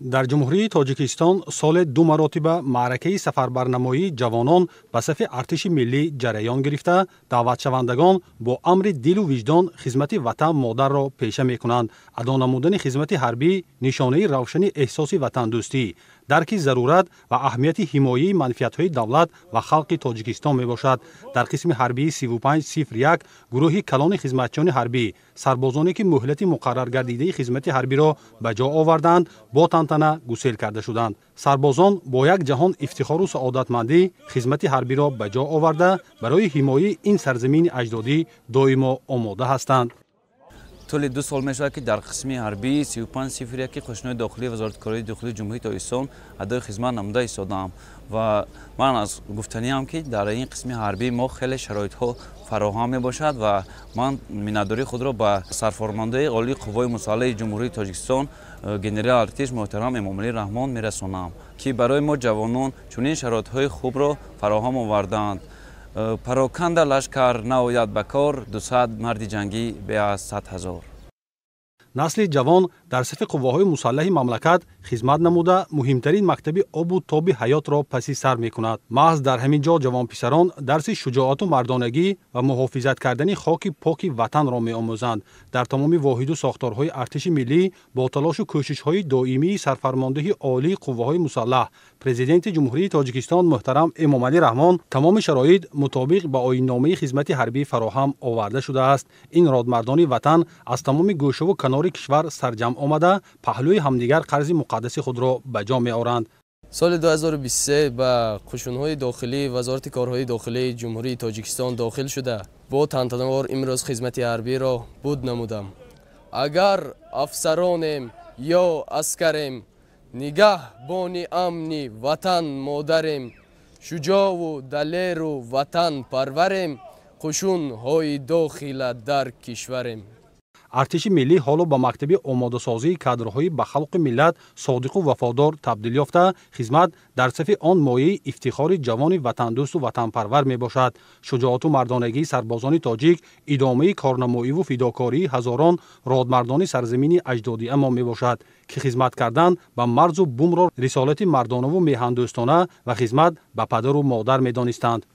Дар Ҷумҳурии Тоҷикистон соли ду маротиба маъракаи сафарбарнамоии ҷавонон ба сафи артиши миллӣ ҷараён гирифта, даъватшавандагон бо амри дилу виҷдон хизмати ватан модарро пеша мекунанд. Адо намудани хизмати ҳарбӣ нишонаи равшани эҳсоси ватандӯстӣ, дарки зарурат ва аҳамияти ҳимояи манфиатҳои давлат ва халқи Тоҷикистон мебошад. Дар қисми ҳарбии 3501 гурӯҳи калони хизматчиёни ҳарбӣ, сарбозоне ки муҳлати муқарраргардидаи хизмати ҳарбиро ба ҷо оварданд, бо тантана гусел карда шуданд. Сарбозон бо як ҷаҳон ифтихору саодатмандӣ хизмати ҳарбиро ба ҷо оварда, барои ҳимояи ин сарзамини аҷдодӣ доимо омода ҳастанд. Тӯли 2 сол мешавад, ки дар қисми ҳарбии 3501 қӯшунҳои дохилии Вазорати корҳои дохилии Ҷумҳурии Тоҷикистон адои хизмат намуда истодаам ва ман аз гуфтаниам, ки дар ин қисми ҳарбии мо хеле шароитҳо фароҳам мебошад ва ман миннатдории худро ба сарфармондеҳи олии қувваҳои мусаллаҳи Ҷумҳурии Тоҷикистон генерал артиш муҳтарам Эмомалӣ Раҳмон мерасонам, ки барои мо ҷавонон чунин шароитҳои хубро фароҳам овардаанд. Пароканда лашкар наояд ба кор, 200 марди ҷангӣ бе аз 100 ҳазор. Насли ҷавон дар сафи қувваҳои мусаллаҳи мамлакат хизмат намуда, муҳимтарин мактаби обу тоби ҳаётро паси сар мекунад. Маҳз дар ҳамин ҷо ҷавонписарон дарси шуҷоату мардонагӣ ва муҳофизат кардани хоки поки ватанро меомӯзанд. Дар тамоми воҳиду сохторҳои артиши миллӣ бо талошу кӯшишҳои доимии сарфармондеҳи олии қувваҳои мусаллаҳ, Президенти Ҷумҳурии Тоҷикистон муҳтарам Эмомалӣ Раҳмон тамоми шароит мутобиқ ба оинномаи хизмати ҳарбӣ фароҳам оварда шудааст. Ин родмардони ватан аз тамоми гӯшаву канори кишвар сарҷамъ омада, паҳлӯи ҳамдигар қарзи муқаддаси худро ба ҷо меоранд. Соли 2023 ба қӯшунҳои дохилӣ Вазорати корҳои дохилии Ҷумҳурии Тоҷикистон дохил шуда, бо тантанавор имрӯз хизмати ҳарбиро буд намудам. Агар афсаронем ё аскарем, нигаҳбони амни ватан модарем, шуҷову далеру ватан парварем, қӯшунҳои дохила дар кишварем. Артиши миллӣ ҳоло ба мактаби омодасозии кадрҳои ба халқу миллат содиқу вафодор табдил ёфта, хизмат дар сафи он мояи ифтихори ҷавони ватандӯсту ватанпарвар мебошад. Шуҷоату мардонагии сарбозони тоҷик идомаи корнамоиву фидокории ҳазорон родмардони сарзамини аҷдодиамо мебошад, ки хизмат кардан ба марзу бумро рисолати мардонаву меҳандӯстона ва хизмат ба падару модар медонистанд.